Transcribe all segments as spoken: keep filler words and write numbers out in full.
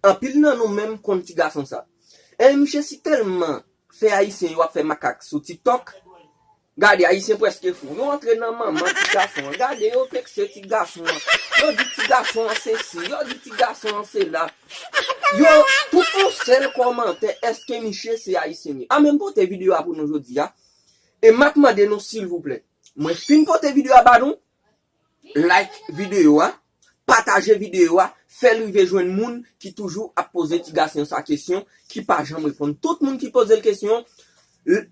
Anpil nan nou menm konn ti gason sa. E misye si tèlman fè ayisyen yo ap fè makak sou TikTok, gade, ayisyen prèske fou. Yo antre nan manman ti gason an. Gade, yo vekse ti gason an. Yo di ti gason an sesi, yo di ti gason an sela. Yo, tout yon sèl kòmantè, èske misye se ayisyen ye? An men m pote videyo a pou nou jodi a. E m ap mande nou, silvouplè, mwen fin pote videyo a ba nou, like videyo a, pataje videyo a, fè l rive jwenn moun ki toujou ap poze ti gason sa kesyon, ki pa janm reponn. Tout moun ki poze l kesyon, l-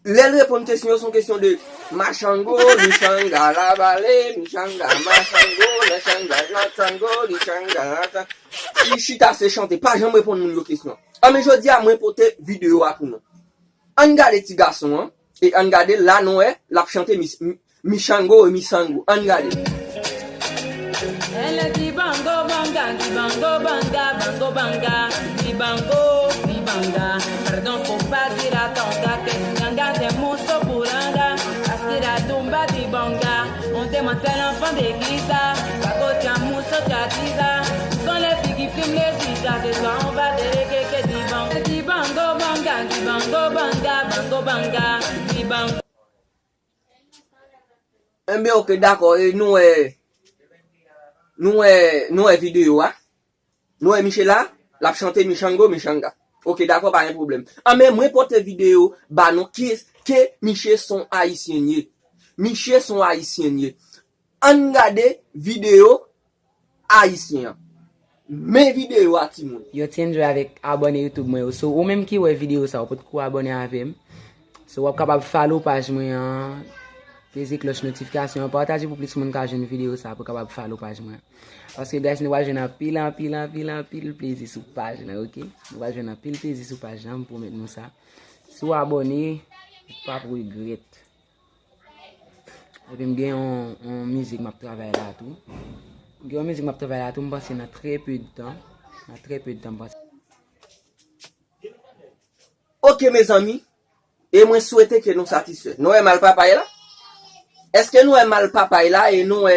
lè l reponn kesyon yo, se yon kesyon de machango, michanga, lavale, michanga, machango, lechanga, lachango, lichanga, ata. Li chita se chante, pa janm reponn moun yo kesyon. An men jodi a, mwen pote videyo a pou nou. Ann gade ti gason an, e ann gade la nou wè, l ap chante mi, mi, michango e misango. Ann gade. Ele dibango banga, dibango banga, bango banga, dibango, dibanga. Perdão, compadre, tonga, que ganga tem mucho buranga, asira tumba dibanga. Onde mantela enfant de guisa, bago chamuso chatiza. Son les figi film les visa, c'est toi on va déléguer que dibango, dibango banga, dibango banga, bango banga, dibango. Enben, oke, dakò. E nou wè, nou wè, nou wè videyo a. Nou wè misye la, l ap chante michango, michanga. Oke, dakò, pa gen pwoblèm. An men mwen pote videyo ba nou ki, ke misye se yon ayisyen ye. Misye se yon ayisyen ye. Ann gade videyo ayisyen an. Men videyo a, timoun. Yo ti enjoy avèk abòne YouTube mwen yo. So, ou menm ki wè videyo sa, ou potko abòne avè m. So, w ap kapab follow paj mwen an, peze klòch notifikasyon an, pataje pou plis moun ka jwenn videyo sa, pou kapab follow paj mwen an. Paske, guys, nou va jwenn anpil, anpil, anpil, anpil plezi sou paj lan, oke? Nou va jwenn anpil plezi sou paj lan, m pwomèt nou sa. Si w abòne, ou p ap regrèt. Epi m gen yon, yon mizik m ap travay la tou. M gen yon mizik m ap travay la tou, m panse nan trè pe de tan. Nan trè pe de tan, m panse. Oke, mezanmi. E mwen swete ke nou satisfè. Nou wè mal papay la? Èske nou wè mal papay la e nou wè,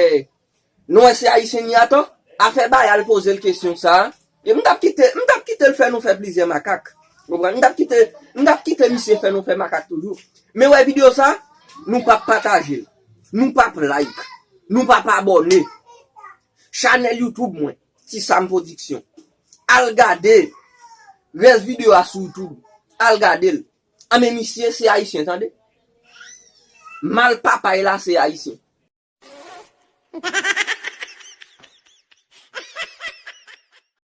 nou wè se ayisyen li atò? Afè bay al poze l kesyon sa a. E m t ap kite, m t ap kite l fè nou fè plizyè makak. Ou konprann? M t ap kite, m t ap kite misye fè nou fè makak toujou. Men wè videyo sa, nou p ap pataje l. Nou p ap like. Nou p ap abòne. Chanèl YouTube mwen, Ti Sam Production. Al gade rès videyo a sou YouTube. Al gade l. An men misye se ayisyen, tande. Mal papay la se ayisyen.